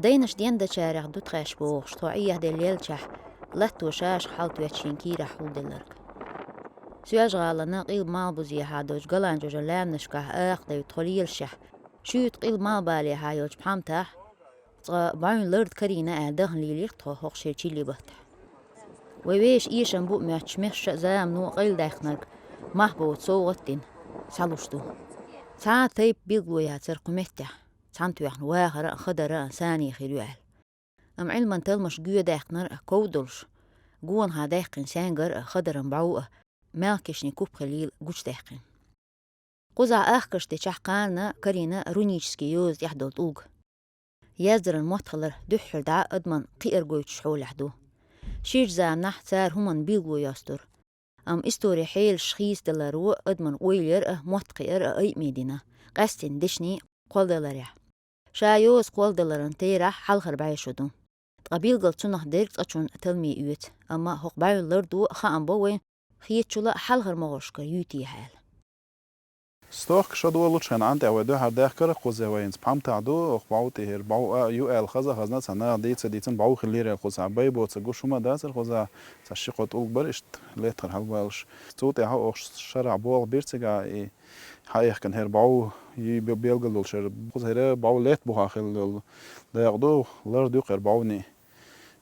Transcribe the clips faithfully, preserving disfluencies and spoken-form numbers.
Дайнаш дендачарех ду тхаьш бохуш, тхо Ӏехаделла еллачохь латто шаьшка хьалтоьтту шен кийрахь хьулделларг. Соьлжа-ГӀалана къилба Малхбузехьа долчу Галанчожан лаьмнашкахь акха девлла тхо лелашехь, шуьйта къилба Малхбалехьа йолчу пхьамтахь цкъа бӀаьвнан лард карийна аьлла дахна лелийра тхо хӀокху шеран чилли баттахь. Вай вешан эшам бу а моьттуш, массо а замано а къайладаьккхинарг мах боцу совгӀат а дина, схьалуш ду. Цхьа а тайпа билгало яцара кху меттехь, цхьаьнатоьхна вахара а, хадара а, сани хир ю аьлла. Амма Ӏилман талламаш гоьдаьккхинарг а ков долуш, гонах даьккхина саьнгар а, хадаран бӀов а, маьлхан кешнийн куп хилийла гучудаьккхина. Кхузахь ахкарш дечохь кхарна карийна рунически йоза тӀехь долу тӀулг. Яздаран мотт хилар дуьххьара дӀа адамна кхиар гойтуш хьолехь ду. Ширачу заманахь цара хӀуманна билгало йостура. Амма историн хьелаш хийцадаларо адамна ойла яр а, мотт кхиар а айъаме дина, къаьсттина дешнийн кхолладаларехь. Ша йоза кхолладаларан терахь хьалхара бӀешо ду. Ткъа билггал цунах дерг цкъачунна талламе оьцу, амма хӀокху бӀаьвнан лардо а хаам бо вайна, хетачул а хьалхара могӀаршкара юьйтехьа аьлла. Стохка шо долучу хенахь тӀе вай дуьхьал даьхкира кхуза вайна, пхьамтахь ду, оха бӀов тӀе хӀара бӀов а ю аьлла хаза а хазна, цхьа наха дийца а дийцина, бӀов хилира аьлла кхузахь. Бай боцург гуш хӀума а дацара кхузахь, цхьа ши кхо тӀулг бара иштта лаьттахара хьалабалуш. Цул тӀаьхьа оха шарахь болх бира цигахь, и хьаэхкина хӀара бӀов, и бе-, белгал долуш хӀара, кхуза хӀара бӀов лаьтта бухахь хилла йолу дакъа ду, лард ю кху хӀара бӀовнан.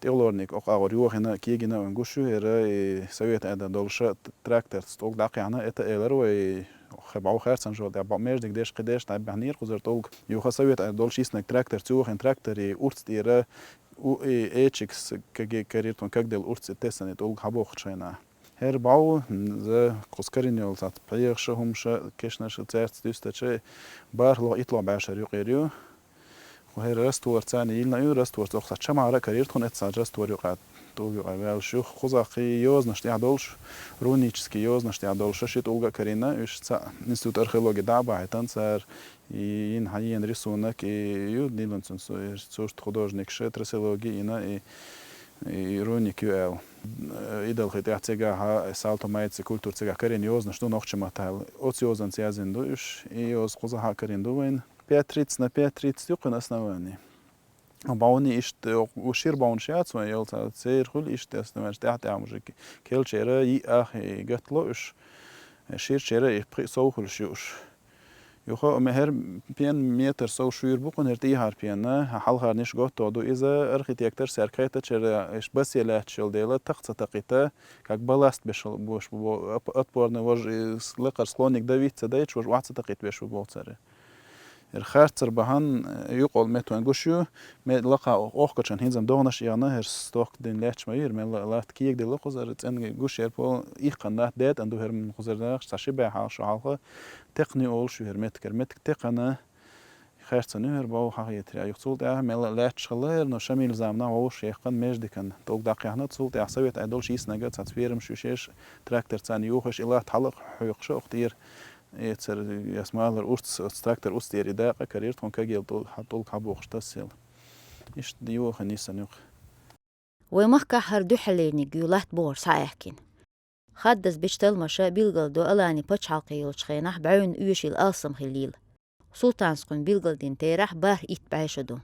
ТӀехулорниг оха агӀор йохийна, кегийна вайна гуш ю хӀара, и совет Ӏедал долуша тракторца тӀулг дӀакхехьна, это элира вай, хӀара бӀов харцан жолтӀе бӀов междиг деш, кхидеш дӀабаьхьнера кхузара тӀулг. Юха совет Ӏедал долуш йиснарг тракторца йохийна, трактори урц тӀера, у-, и, эчигс каге-, карира тхуна кагделла урц тесна и тӀулг хьабохучу хенахь. ХӀара бӀов, за, кхуза карийна йолу цхьацца пхьегӀаша, хӀумаша, кешнаша, цаьрца дуьстича, бархӀалгӀа, итлагӀа бӀешара юкъера ю. Кху хӀара раствор царна йиллина ю, растворца оха цхьа чамара а карийра тхуна, эццахь раствор юкъа, тӀулг юкъа ваьллаш ю. Кхузахь кхин йозанаш тӀехь долуш, рунически йозанаш тӀехь долуш, ши тӀулг а карийна, уьш цхьаъ Институт археологии дӀа а бахьийтина цара, и йина хьан йина рисунок, и ю диллина цунна цу-, сурт художникаша, трасологи йина, и, и руник ю аьлла. Идалхи тӀехь цигахь, Салто-Майци культура цигахь карийна йозанаш ду нохчийн маттахь аьлла. Оцу йозанца язйина ду уьш, и йоза кхузахь а карийна ду вайна. Пять тридцать на пять тридцать ю кхуьнан основание. БӀовни иштта, у шира бӀовнаш яц вайн йолу цара, церан хуьлу иштта основание, тӀаьхь-тӀаьхьа уже кхелчера йиъ ах и гатало уьш, ширачера и пхиъ сов хуьлуш ю уьш. Юха а ме-, хӀара пен метр сов шуьйра бу кхуьнан, хӀара тӀехьара пен, хьалхара ниша готто ду иза, архитектор саьрга хетачара, иш басе лаьтташ йолу дела, такха ца такхита, как балласт беш бу, бу, оп-, отпорный вож, и с-, лакхара склонник давить ца дайча, вож охьа ца такхийта беш бу боху цара. ХӀара харцар бахьана, юкъал метта вайн гуш ю, ме лакха охкачан хӀинца догӀанаш а егӀна, хӀара стохка дина лаьтташ ма ю, хӀара мелла латта кегадилла кхузара, цӀенга гуш яр пол, ихкхан латта дайтӀан ду хӀара кхузара дахаш, цхьа ши бӀе хьалха шо хьалха, текхна ю олуш ю хӀара меттигара. Меттиг текхана, харцан ю хӀара бӀов хьахетарехь. Юха цул тӀаьхьа мелла лаьтташ хилла хӀара, но Шамилан заманахь вовшах яьккхина междикан тӀулг дӀакхехьна, цул тӀаьхьа совет Ӏедал долуш йиснарг цхьацца фермаш ю шаьш, трактор царна йохуш, и латта хьала а хьоькхуш, оха тӀера эцар, яс малар урц, оцу трактор урц тӀера и дакъа карийра тхуна кагел тӀул-, хьа-, тӀулг хьабохуш тасселла. Иштта йохийна йисна юха. Вайн махкахь хӀара дуьххьарлерниг ю латта бухара схьааьхкина. Хаддаза бечу талламаша билгалдо Алани пачхьалкхе йолчу хенахь бӀаьвнан оьшийла алсам хилийла. Султанскъуьн билгалдина терахь бархӀ итт бӀешо ду.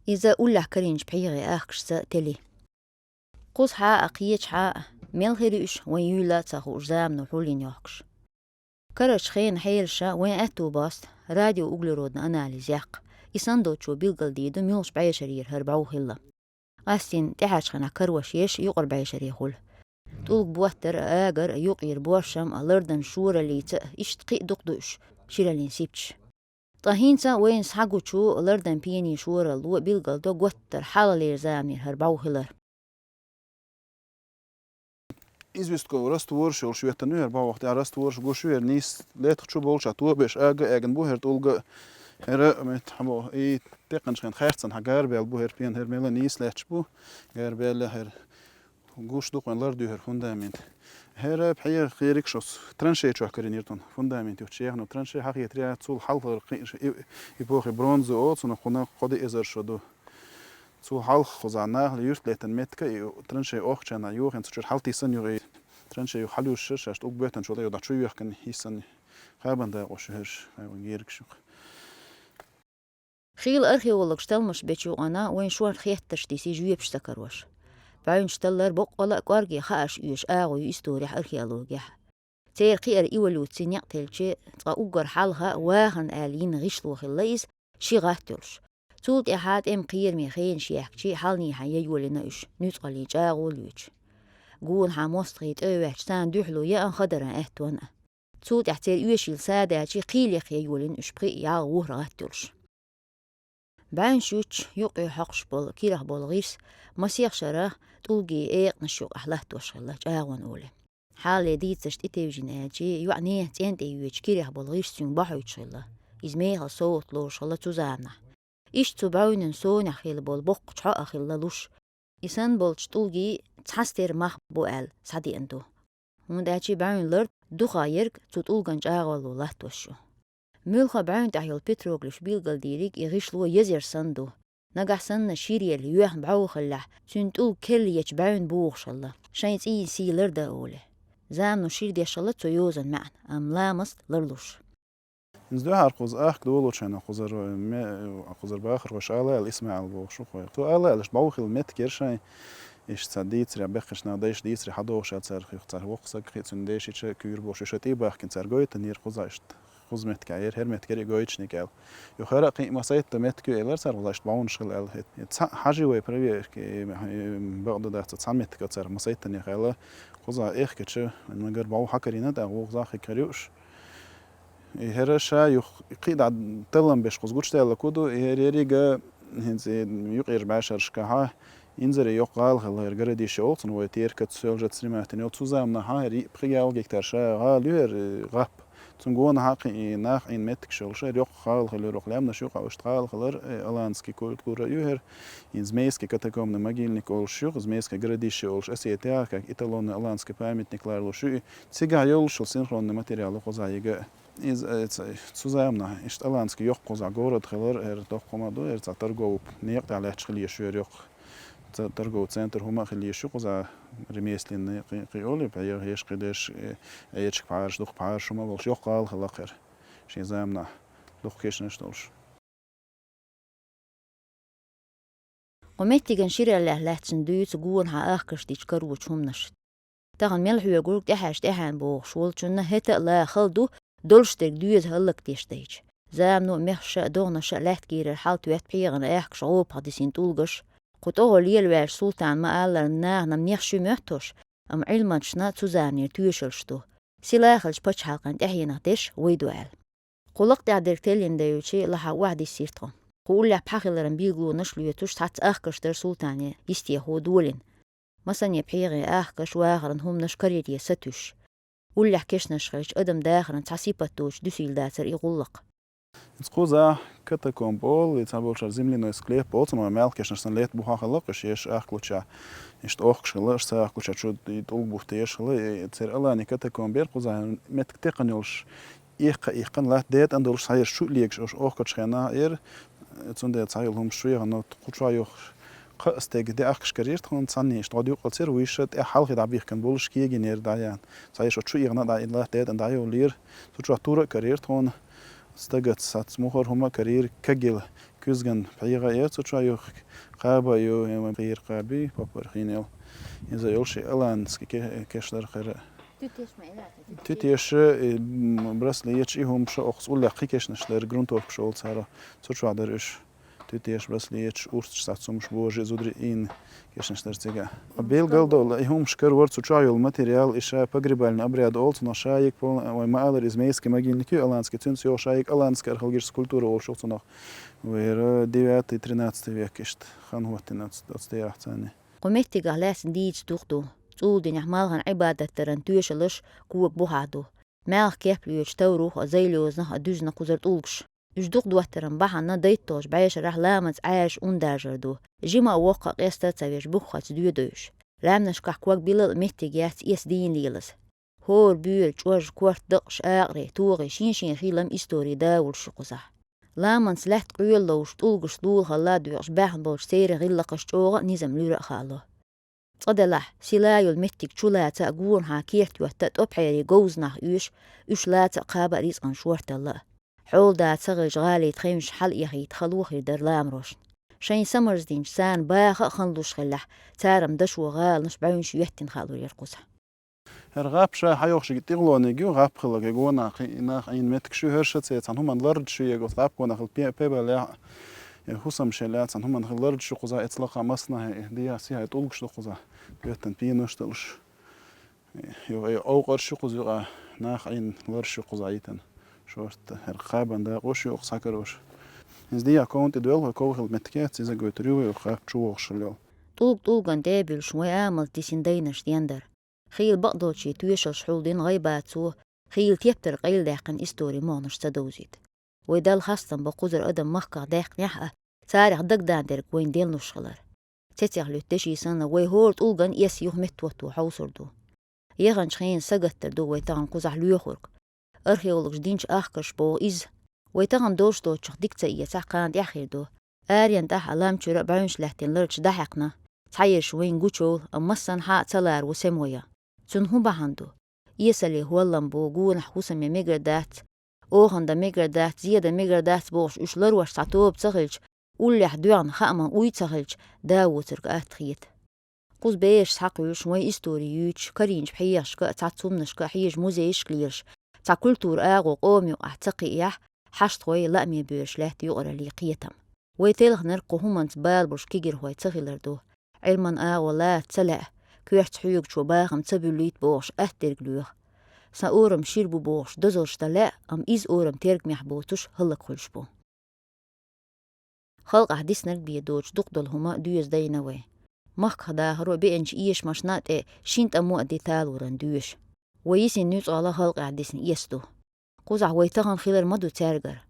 Иза уллехь карийначу пхьегӀийн ахкашца тели. Кхузахьа а, кхечахьа а, мел хир ю уьш, вайн юйла а ца хууш, замано хьулйина йохкуш. Карарчу хенан хьелаша вайн аьтту баст радиоуглеродный анализ яккха, и санна долчо билгалдийр ду муьлхачу бӀешарера хӀара бӀов хилла. Къаьстина тӀаьхьарчу хенахь карош еш юкъара бӀешаре хуьлу. ТӀулг боттар а, агар а, юкъера бошам а, лардан шораллица а, иштта кхин а дукха ду уьш шираллин сипчаш. Ткъа хӀинца вайна схьагучу лардан пенийн шоралло билгалдо готтара хьалхалера заманера хӀара бӀов хилар. Известковый раствораш йолуш веттан ю хӀара бӀов, вахта раствораш гуш ю хӀара нийса лаьттах чу болча тобеш ага а агна бу хӀара тӀулга а, хӀара меттахь бо, и текханчу хенахь харцан хьан гарабаьлла бу хӀара пен, хӀара мела нийса лаьтташ бу, гарабаьлла хӀара. Гуш ду кхуьнан лард ю хӀара фундамент. ХӀара пхьегӀа кхеригаш оцу траншей чохь карийна ю тхуна. Фундамент юхачу ехна траншей хьахетарехь, цул хьалхара кхин а и, и похи бронза олу, цунах кхунах кхо-диъ эзар шо ду. Цул хьалха кхузахь нахала юьрт летан меттика и траншей охкачарна йохийна цу чуьра хьалтийсан юха и траншей юха хьалуьйшуш, шаьш тӀулг боьттанчул тӀе юха чу йоьхкина йиссан кхабан дакъош ю хӀерш, хьайван геригаш юха. Кхийла археологаш талламаш бечу юкъана вайн шорта хеттарш дисий жоьпаш ца карош. БӀаьвнаш таллар боккъала а кӀоарге хааш оьшу агӀо ю исторехь, археологехь. Церан кхиара эволюци некъ телча, цкъа уггар хьалха вахана аьлла йина гӀишло хилла иза, ши гӀат йолуш. Цул тӀаьхьа тӀеман кхераме хенаш яьхкача, хьалнехьа ян йолийна уьш, нуьцкъаллин чӀагӀо лоьцуш. Гонахьа мостагӀий тӀе а ваьхча, царна дуьхьало ян а, хадаран аьттон а. Цул тӀаьхьа церан оьшийла са даьлча, кхийлех ян йолийна уьш пхиъ, ялх, ворхӀ гӀат йолуш. БӀаьвнаш юччу юккъе хьокхуш болу кирах болу гӀирс масех шарахь тӀулгийн экъанаш юкъахь латтош хилла чӀагӀонан олий. Хьалале дийцарш тӀетевжина аьлча, йоӀ нехан цӀен тӀе йоьдучу кирах болу гӀирс цуьнга бохьуьйтуш хилла. Иза мехала совгӀат лоруш хилла цу заманахь. Иштта цу бӀаьвнан сонехь хилла болу боккхачу хьоа хилла луш. И санна болчу тӀулгийн цхьа стер мах бу аьлла схьадеана ду. ХӀунда аьлча бӀаьвнан лард дукха ерг цу тӀулган чӀагӀоло латтош ю. Муьлхха бӀаьвна тӀехь йолу петроглифаш билгалдийриг и гӀишло езар санна ду. Нагахь санна ширъелла йоьхна бӀов хиллехь, цуьнан тӀулг керла ечу бӀаьвна бухуш хилла, шайн цӀийнан сий лардан олий. Замано шир деш хилла цу йозанан маьӀна, амма ламаст ларлуш. Иза дуьхьара кхуза ахка долучу хенахь кхузара ме-, кхузара бахархой ала аьлла, Исмаил бохуш ву кхой. Цо ала аьлла, иштта бӀов хилла меттиг яра шайн, иштта цхьа дийцаре, бехкаш нах дайша дийцаре хьадогӀуш а цара хих, цара воккха саг кхин цуьнан дешича куьйра бохуш, иштта тӀе а бахкина цара гойтанера кхуза иштта. Кхуза меттиг а яра, хӀара меттиг яра и гойтучу некъ аьлла. Юха хӀара а кхин а масайтта меттиг ю элира цара, кхуза иштта бӀовнаш хилла аьлла. И цхьаъ хьажи вай проверка, и, и, бакъду дац, цхьа меттиг а цара масайттанех аьлла. Кхуза эхкача, нагара бӀов хьакарийна, тӀаккха вукхуза хи кариуш. И хӀара ша юха кхидӀа таллам беш кхуза гучудаьлла ку ду, и хӀара еррига хӀинца и юкъерчу бӀешерашкахьа инзаре йоккха гӀала хилла, хӀара городище олу цунах вай, Теркац, Соьлжац, Риматин йолу цу заманахьа хӀара йиъ-пхи-ялх гектар ша гӀала ю хӀара, э, гӀап. Цуьнан гонахьа кхин и нах Ӏийна меттигаш йолуш, хӀара йоккха гӀала хилла, йоккха лаьмнаш юкъа иштта гӀала хилар, э, аланский культура ю хӀара, и Змейский катакомбный могильник олуш ю, Змейское городище олуш Осетия, как эталонный аланский памятник ларлуш ю и. Цигахь йолуш йолу синхронный материал ю кхуза йига. Иза, э, ца-, цу заманахь иштта аланский йоккха кхузахь город хилар, хӀара доккха хӀума ду, хӀара цхьа торговый некъа тӀехь лаьтташ хила езаш ю хӀара йоккха. Ца-, торговый центр хӀума а хила езаш ю кхузахь, ремесленный кхин, кхин олу, пхьегӀа еш, кхидерш, э, Ӏечиг пхьараш, дукха пхьараш хӀума а болуш, йоккха гӀала хилла кхера шен заманахь, дукха кешнаш долуш. Кху меттиган шираллехь лаьцна дуьйцу гонахьа ахкаш дича карочу хӀуманаш. Тахана мел хьоьгург тӀаьхьаьш тӀаьхьенна бохуш волчунна хӀета а ла хала ду, долуш дерг доьза хӀаллакдеш дайча. Замано а, мехша а, догӀнаша а лаьттан кийрара хьалатоьтту пхьегӀана аьхкаш гӀопах дисина тӀулгаш. Кху тӀогӀо лелаваьллачу султана ма-аллара, нахана-м нех ши моьттуш, амма Ӏилманчашна цу заманера тоьшаллаш ду. Сила хиллачу пачхьалкхан тӀаьхьенах деш вай ду аьлла. Кху лакха тӀехь дерг теллина девлча, лахьа охьадиссира тхо. Кху уллехь пхьахиларан билгалонаш лоьцуш цхьацца ахкаш дара султане йистехо долийна. Масане пхьегӀан ахкаш, вахаран хӀуманаш карийре сатуьйсуш. Уллехь кешнаш хилча, адам дахаран цхьа сипат доцуш дуьсийла дацара и гӀуллакх. Иза кхуза катакомб олу, и цхьаболчара земляной склеп олу, цунах маьлхан кешнаш санна летта бухахь хилла, кхуьш еш ахкалуча, иштта охкуш хилла, аш ца ахкалуча чу и тӀулг бутта еш хилла, и церан алани катакомб яра кхуза, меттиг текхана йолуш, Иккха-иккхана латта дайтӀана долуш схьаерш чу а легаш, ош охкачу хенахь эр, цундела цхьа йолу хӀумаш чу яхана, кху чохь юха кхаа стеган де ахкаш карийра тхуна, цхьанне иштта гӀо дукъалцира, вуьйша тӀе хьалхе дӀабихкина болуш кегийнера дӀаяьхна. Цхьа ерш чу яхана а дӀа, и латта дайтӀана дӀайоллийра. Цу чохь тура а карийра тхуна, стагаца сац мухӀар хӀума а карийра, кагийла куьзган пхьегӀа а яра цу чохь юха, кхаба а ю, кхийра кхаби, поппар хийнел. Иза йолуш и аланский ке-, кешнара хера. Туьтеш ма элла, туьтеш. Туьтеш, э, м, браслеташ, и хӀумаш, окху уллехь кхин кешнаш дара, грунтовкаш олу цара, цу чохь дара уьш. Туьтеш, браслеташ, урсаш, сац хӀумаш, божи, зударий ийна кешнаш дара цига. Билгалдолу, и хӀумаш карор цу чохь йолу материал, и ша погребальный обряд олу цунах, ша йига пол-, вай ма-аллара, иза змейский могильник ю, аланский, цуьнца йогӀу ша йига аланский археологическая культура олуш ю цунах. Вайра девятый, тринадцатый век иштта хан хӀоттина оцу, оцу тӀехь царна. Кху меттигах лаьцна дийца дукха ду. ЦӀула динехь малхана Ӏибадат даран тоьшаллаш кога бухахь ду. Маьлхан кеп лоьцуш таврух а, зайлозанах а дуьзна кхузара тӀулгаш. Уьш дукха доттаран бахьана дайтталгӀачу бӀешарахь ламаз Ӏаьржа, ун даржар ду. Жима а, воккха а къеста а ца веш, буххаца доьдуьйтуш. Лаьмнашкахь ког билла а меттиг яц эса дийна лелаза. ХӀора боьра, чӀож, корта, дакъаш, акъарий, тогӀий, шен-шен хийлам, истори давуллаш ю кхузахь. Ламанца лаьтта къоьлла ловш, тӀулгаш лулахалла а доькъуш баьхна болчу церан гӀиллакхаш чӀогӀа а, низам луьра а хаало. Цкъа делахь, сила йолу меттиг чу лаца а, гонахьа керта йотта а, тӀопхьерий говзанах оьшу, уьш лаца а, кхаба а рицкъан шорталла а. Хьол да ца хилча гӀалий тхевнаш хьалъяхийта хало хир дара ламарошна. Шайн самарздинчу царна баха а ханлуш хиллехь, царам дашо гӀаланаш бӀаьвнаш йоьттина хаалур яра кхузахь. ХӀара гӀап ша хьайохшиг тӀехлониг ю, гӀап хилла гонах, и нах Ӏийна меттиг шу хӀорша цецан хӀуман лард шу егос гӀап гонах хилла пе-, пебалехь, э, хӀусам шеллехь, цан хӀуман хилла лард шу кхуза эцлаха массанахьа, э, дия сихьа тӀулгаш ду кхуза, доьттан пенаш долуш. Юха и овкъар шу кхуза юкъа, нах Ӏийна лар шу кхуза Ӏитан. Шорта, хӀара кхабан дакъо шу юкъа схьакарош. Иза дия ковна тӀе доьлху, ков хилла меттиг яц, иза гойтур ю вай юкъа, чу вогӀуш лел. ТӀулг-тӀулган тӀе а буьлуш, вай амалц дисина дайнаш дендара. Хийла бакъдолчий тоьшаллаш хьулдина гӀайбацо, хийла тептар къайладаьккхина истори могӀанаш ца довзийта. Вай Далла хастам бо кхузара адам махках даьккхинехь а, царах дагадандерг вайн денлуш хилар. Цецех луьтта деши санна, вай хӀора тӀулган эс юха меттахӀотто хьовсур ду. Яханчу хенан сагаттар ду вай тахана кхузахь лоьхург. Археологаш динчу ахкарш боху иза. Вай тахана долуш доцучух дика ца эцахь, кхана тӀаьхьа хир ду. Аренна тӀаьхьа лам чуьра а бӀаьвнаш лаьттина ларча дӀахьаькхна, цхьаерш вайна гучуйовла, амма массанхьа а ца лара ву сема вайа. Цунна хӀун бахьана ду? Эсале хӀоллам бу, гонахь хӀусаме мегар дац, охан дан мегар дац, зен дан мегар дац бохуш, уьш ларош цхьа тоба ца хилча, уллехь доьгӀна хааман уй ца хилча, да воцург атта хета. Кхуза бераш схьакхуьйлуш, вайн истори юьйцуш, карийначу пхьегӀашка а, цхьацца хӀуманашка а хьежа музейшка лелаш, цхьа культура агӀо къома юкъахь ца кхиъехь, хьаштхой лааме боьраш лаьтта юкъараллий кхетам. Вай телхинарг кху хӀуманца бала болуш кегирхой ца хилар ду. Ӏилман агӀо лаца ца лаьа, коьртаца хьоьгучо бахам ца буьллийта бохуш, атта дерг лоьху. Сан орам шира бу бохуш, дозаллаш дан лаьа, амма иза орам тергамехь боцуш хӀаллакьхуьлуш бу. Халкъахь диснарг бен доцуш дукхадолу хӀума доьза дайна вай. Махках дахаро а, беанчу эшамашна а тӀе шина тӀамо а де талоран доьшу. Вай йисина нуьцкъала халкъехь дисна эс ду. Кхузахь вай тахана хилар ма ду цаьргара.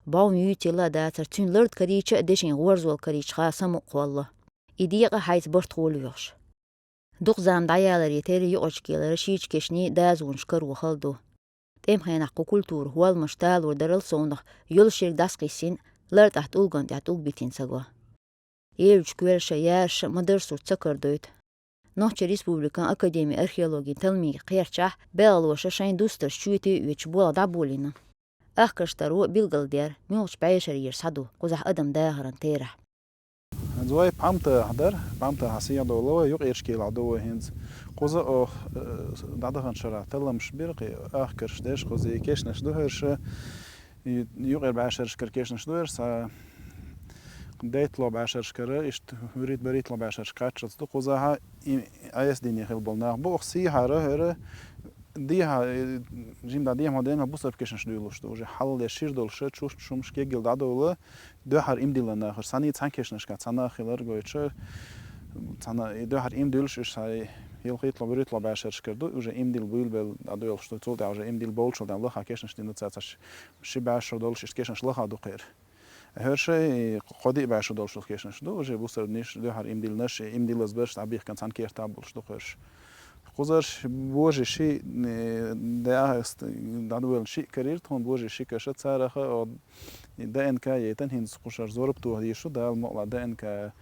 БӀовна юьйцийла а дацара, цуьнан лард карийча а, дешин гӀорзол карийча ха самукъа кхолла. И декъа хьайца бартхо лоьхуш. Дукха зама дӀаяларе терра юкъарчу кӀелара шийчу кешний дазонаш каро хала ду. ТӀеман хенахь кху культура хӀолламаш талор дарал совнах йолу шерг дӀасакхиссина, лартӀахь тӀулган тӀехь тӀулг битина ца го. Еллачу коьрташа, яраша а ма-дарра сурт ца карадойту. Нохчийн Республикан Академин археологин талламийн кхерчахь белхалоша шайн дустарш чоьте а оьцуш болх дӀаболийна. Ахкарш таро а билгалдера, муьлхачу бӀешарера схьаду кхузахь адам дахаран терахь. ХӀинца вай Пхьамтахь дара, Пхьамтахь сехьа долу вай, юкъерчу кӀелахь ду вай хӀинца. Кхуза оха, э, дӀадаханчу шарахь талламаш бира, кхин ахкарш деш, кхуза и кешнаш ду хӀорш, и юкъера бӀешаршкара кешнаш ду хӀорш, цхьа дейтталгӀа бӀешаршкара, иштта вуьрхӀитта-бархӀитталгӀа бӀешаршка кхаччалц ду кхузахь, и Ӏеса дийне хилла болу нах бу. Оха сехьара хӀара, дехьа, э, жимма дӀа дехьа ма дена, бусарба кешнаш дуьйлуш ду. Уже хьалха деш шира долуш, чуьра шумаш кегийла дӀадовла, дуьххьара имдилла нахаш. Цхьаьний цхьаьна кешнашка цхьа нах хилар гойтуш, цхьана и дуьххьара имдуьллуш, уьш схьа ялхийтла, вуьрхӀитла бӀешаршкара ду, уже имдилла буьйлабелла дӀадоьлхуш ду. Цул тӀаьхьа уже имдилла болчул тӀаьхьа лаха кешнаш дина ца цаш. Ши бӀешар долуш, иштта кешнаш лаха ду кхера. ХӀорш и кхо-диъ бӀешар долуш кешнаш ду, уже бусарниш, дуьххьара имдиллинарш, имдиллазбарш дӀабихкан цхьана кертахь болуш ду хӀорш. Кхузарш божи ши, э, дӀа-, дӀадоьллина шиъ карийра тхуна, божи ши каша, цараха, о, ДНК яйтан хӀинца кхушара зорба тоха дийшу, Дала мукъалахь ДНК.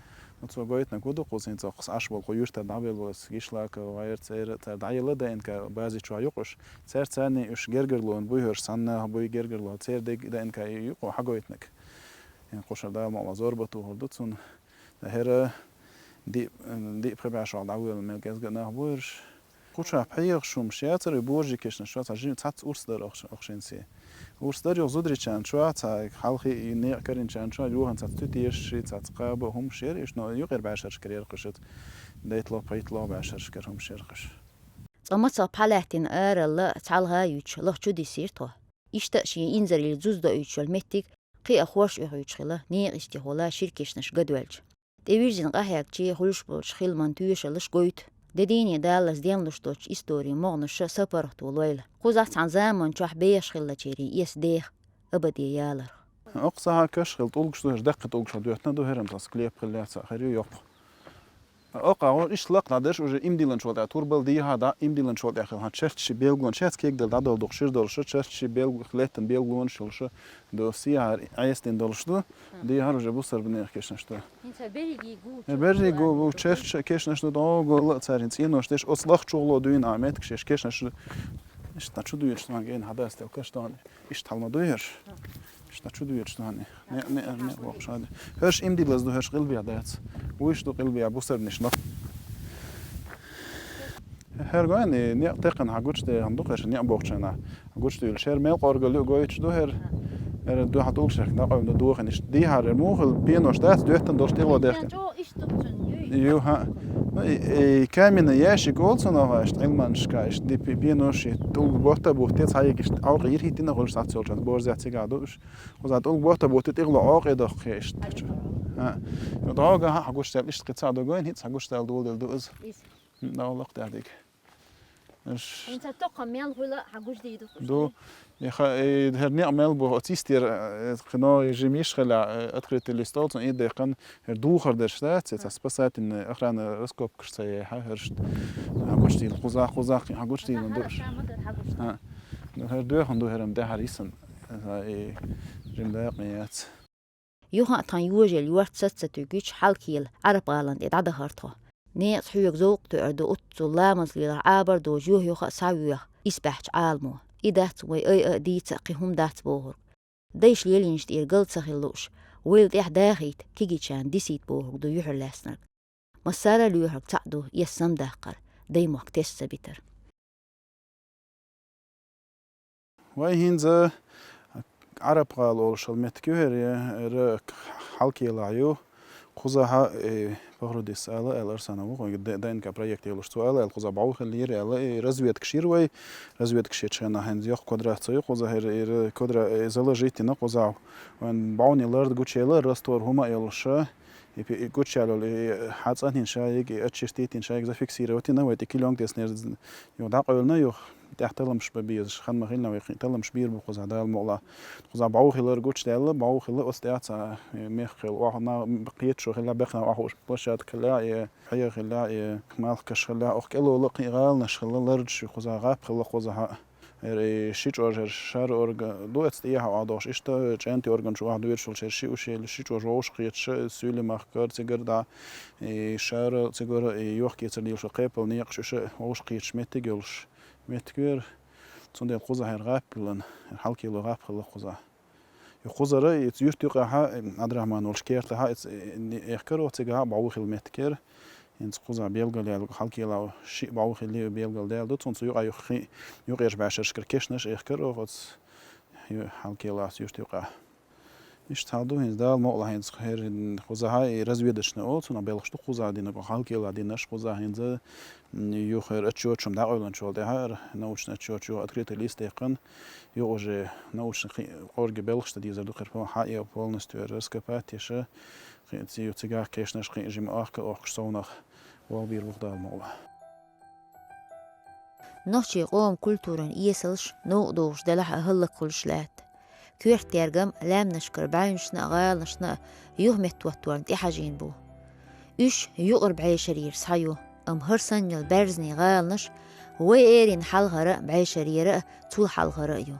Ну, цо гойтинарг хӀун ду, кхуза хӀинца кхуза Ӏаш болу кху юьртара дӀабелла болу Гишлаков, гӀайра церан, цара дӀаелла ДНК бази чохь юкъуш. Цара царний уьш гергарлонаш буй хӀорш, цхьана нах буй гергарло, церан дерг ДНК юкъо хьагойтинарг. ХӀинца кхушара Дала мукъалахь зорба тохур ду цунна. ХӀара диъ, диъ-пхи бӀе шо дӀавоьлла мел гезга нах бу хӀорш. Кхучахь пхьегӀаш хӀумаш яцара, и божи кешнаш чохь, цхьа жи-, цхьацца урс дара охш-, охшинца. Урс дара юха зударичарна чохь, цхьа хьалхи и некъа каринчарна чохь, юхана цхьацца туьтешаш, цхьацца кхаба хӀумаш яра, иштта, но юкъера бӀешаршкара яра кхуьш, дейтталгӀа-пхийтталгӀа бӀешаршкара хӀумаш яра кхуьш. Цкъа мацах пхьа лаьттина аралла цхьалха а юьтуш, лаха чу дисира тхо. Иштта а шен инзараллин зуза доуьйтуш йолу меттиг кхин а хорша оьхуьйтуш хилла, некъа йистехула шира кешнаш гадоьлча. ТӀевирзина къахьегчий хуьлуш болчу хиламан тоьшаллаш гойту. Де дийне даллалц денлуш доцучу историн могӀанаш сапаргӀато лойла. Кхузахь цхьана заманчохь бехаш хиллачеран эс деха, абаде яларх. Окху сахьа каш хилла тӀулгаш ду, хӀорш даккхий тӀулгаш хилла доьттина ду, хӀеран тхан склеп хилла яц, хир ю йоккха. Окху агӀор иштта лакха дӀадерш уже имдилланчул тӀаьхьа, турбал дехьа дӀа имдилланчул тӀаьхьа хилла, хьан чарташи белгалонаш яц кегдала дӀадолу дукха шира долуш, чарташи белг-, леттан белгалонаш йолуш, до сехьара Ӏеса дина долуш ду, дехьара уже бусарба нехан кешнаш ду. ХӀинца берриге гу, э, берриге гу, бу чарташ кешнаш ду, догӀу гу ла цара хӀинца цӀенош деш, оцу лахчугӀло дуьйна а меттиг шеш кешнаш Иштта чу дуьйцуш цунга гена хьадас тел каш тони. Иштта хьалма дуй хӀерш. Иштта чу дуьйцуш цунга. Не, не, не, боккха шада. ХӀерш имдилаз ду, хӀерш къилбе дац. Вуйш ду къилбе бусарниш но. ХӀер гойни, не текхна хьагучде, хьан ду хӀерш, не боккхачана. Хьагучдуьйлуш хӀер мел къоргал ю гойтуш ду хӀер. ХӀер ду хьа тулг шех, дакъа ду дохин, иштта дийхьар, хӀер мухал пенош дац, доьттан долуш тӀело дехте. Ю, хӀа. Ну, и, и каменный ящик олу цунах, иштта Ӏилманашка, иштта ди пи-, пенош, и тӀулг ботта бутте, цхьаьга иштта Ӏовкъа йирхӀиттина хуьлуш сацйолчан, борзя цига ду уьш. Кхуза тӀулг ботта бутте, тӀигӀло Ӏовкъе доккхе иштта. ХӀа. Ну, дӀога хьа хьагучдел иштта кхин ца а ду гойн, хӀинца хьагучдел доладел ду иза. ХӀа, дӀа лакх тӀаьхьа диг. Иш. ХӀинца токха мел хуьла хьагучдийду. Ду. И ха-, и хӀер некъ мел бу, оцу йистера, э, кхино жимиш хила, э, открытый лист олу цунна, и декхан хӀер духар дерш дац, цхьа спасательная охрана раскопкаш ца яхьа, хӀерш хьагучдийла, кхуза, кхуза, кхин хьагучдийла душ. ХӀа. Ну, хӀер доьхан ду хӀерам тӀаьхьара йисан, э, и жим дакъа яц. Юха а тхан йожал йорт саца туьгуьйтуш хьалкхийла Ӏараб-гӀалан тӀе дӀадахара тхо. Некъаца хьоьга зовкх тоьар ду уьццул ламаз лелахь Ӏабар доцу юх-юха а схьавоьху исбаьхьчу Ӏаламо. И дац вай айа а, дийца а кхин хӀума дац бохург. Дайша лелийнаш тӀера гал ца хила лууш, вайла тӀехь дахийта, кигичарна дисийта бохург ду юьхьарлаьцнарг. Массара а лоьхург цхьаъ ду, эс самдаккхар, даймохк тесна ца битар. Вай хӀинца Ӏараб-гӀала олуш хила меттиг ю хӀера, хӀера хьалкхелахь ю. Кхузахьа, э, Пахрудис ала, аьлла Арсанов ву, хӀуьнга Д-, ДНК проект йолуш цо ала, аьлла кхуза бӀов хила йира, аьлла, и разведкаш йира вай, разведкаш ечу хенахь хӀинца йоккха квадрат ца ю, кхуза хӀера, хӀера квадра-, э, заложить йина кхуза. Вайн бӀовни лард гучуяла, раствор хӀума а йолуша, и пи-, и гучуяьлла, и хьацӀанхьина шайиг, и очистить йина шайиг зафиксировать йина, вай тӀе клеёнка теснера з-, юха дӀакъевлина, юха тӀехь талламаш бан безаш, хан ма хилла вай кхин талламаш бийр бу кхуза Дала мукъалахь. Кхуза бӀов хилар гучудаьлла, бӀов хилла оцу тӀехь цхьа, э, мех хилла, охьа на-, кхеташо хилла, бехна охьа уьш площадка хилла, и хье хилла, и малхкаш хилла, охьа кӀелола кхин гӀаланаш хилла, лардаш ю кхуза, гӀап хилла кхузахьа. ХӀера, и ши чӀожа хӀера шара орга ду эца тӀехьа охьадохуш, иштта чӀентий орган чу охьадоьрзуш волчу хӀера ши ушел, ши чӀожа вовшахкхеташ, суьйли махкара цигара дӀа, и шара цигара, и йохкецар лелаш кхепал некъаш уьш вовшахкхеташ меттиг йолуш. Меттиг вера, цундела кхуза хӀера гӀап хилла, хьалкхело гӀап хилла кхуза. И кхузара, и юьрт юкъахьа, Ӏабдурахьман волчу кертахьа, и ц-, и, и, эхкаро цигахьа бӀов хила меттиг яра. ХӀинца кхуза белгалъяьлла, хьалкхелахь шиъ бӀов хилли белгалдаьлла ду, цунца юкъа юха кхин, юкъерчу бӀешерашкара кешнаш эхкаро оцу ю-, хьалкхелахь юьрт юкъахь. Иштта хьал ду хӀинца Дала мукъалахь хӀинца хӀера кхузахьа и разведочный олу, цунах белхаш ду кхуза динарг, хьалкхелахь динарш кхуза хӀинца, м, юха хӀера отчёташ-м дӀакъевллинчул тӀаьхьа, научный отчёт юха открытый лист яьккхина, юха уже научный кхин къорге белхаш дан дезар ду, хӀера пол-, хьа а полностью раскопать еш, кхин цига, цигахь кешнаш кхин жима охка а охкуш совнах валбийр ву Дала мукъалахь. Нохчийн къоман культуран эсалш новкъа догӀуш делахь а хӀаллакьхуьлуш лаьтта. Коьрта тергам лаьмнашкара бӀаьвнашна а, гӀаланашна а юхаметтахӀотторна тӀехьажийна бу. Уьш юкъара бӀешарера схьа ю, амма хӀара санна йолу баьрзанийн гӀаланаш вай эрна хьалхара а, бӀешарера а, цул хьалхара а ю.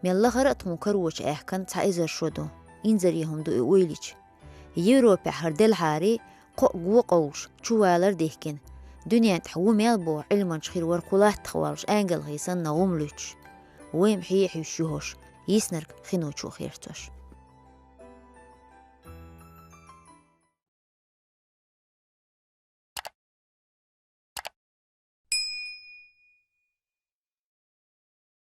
Мел лахара а тхуна карочу аьхкан цхьа эзар шо ду, инзаре хӀума ду и уйлича. Европехь хӀара делхьари кхо а го къовлуш, чувалар а дихкина, дуьнен тӀехь ву мел боху Ӏилманча хир вара кху латтах воллуш ангал хи санна гӀум луьттуш. Вай-м хье а хьуьйсуш ю хӀорш, йиснарг хино чу а херцош.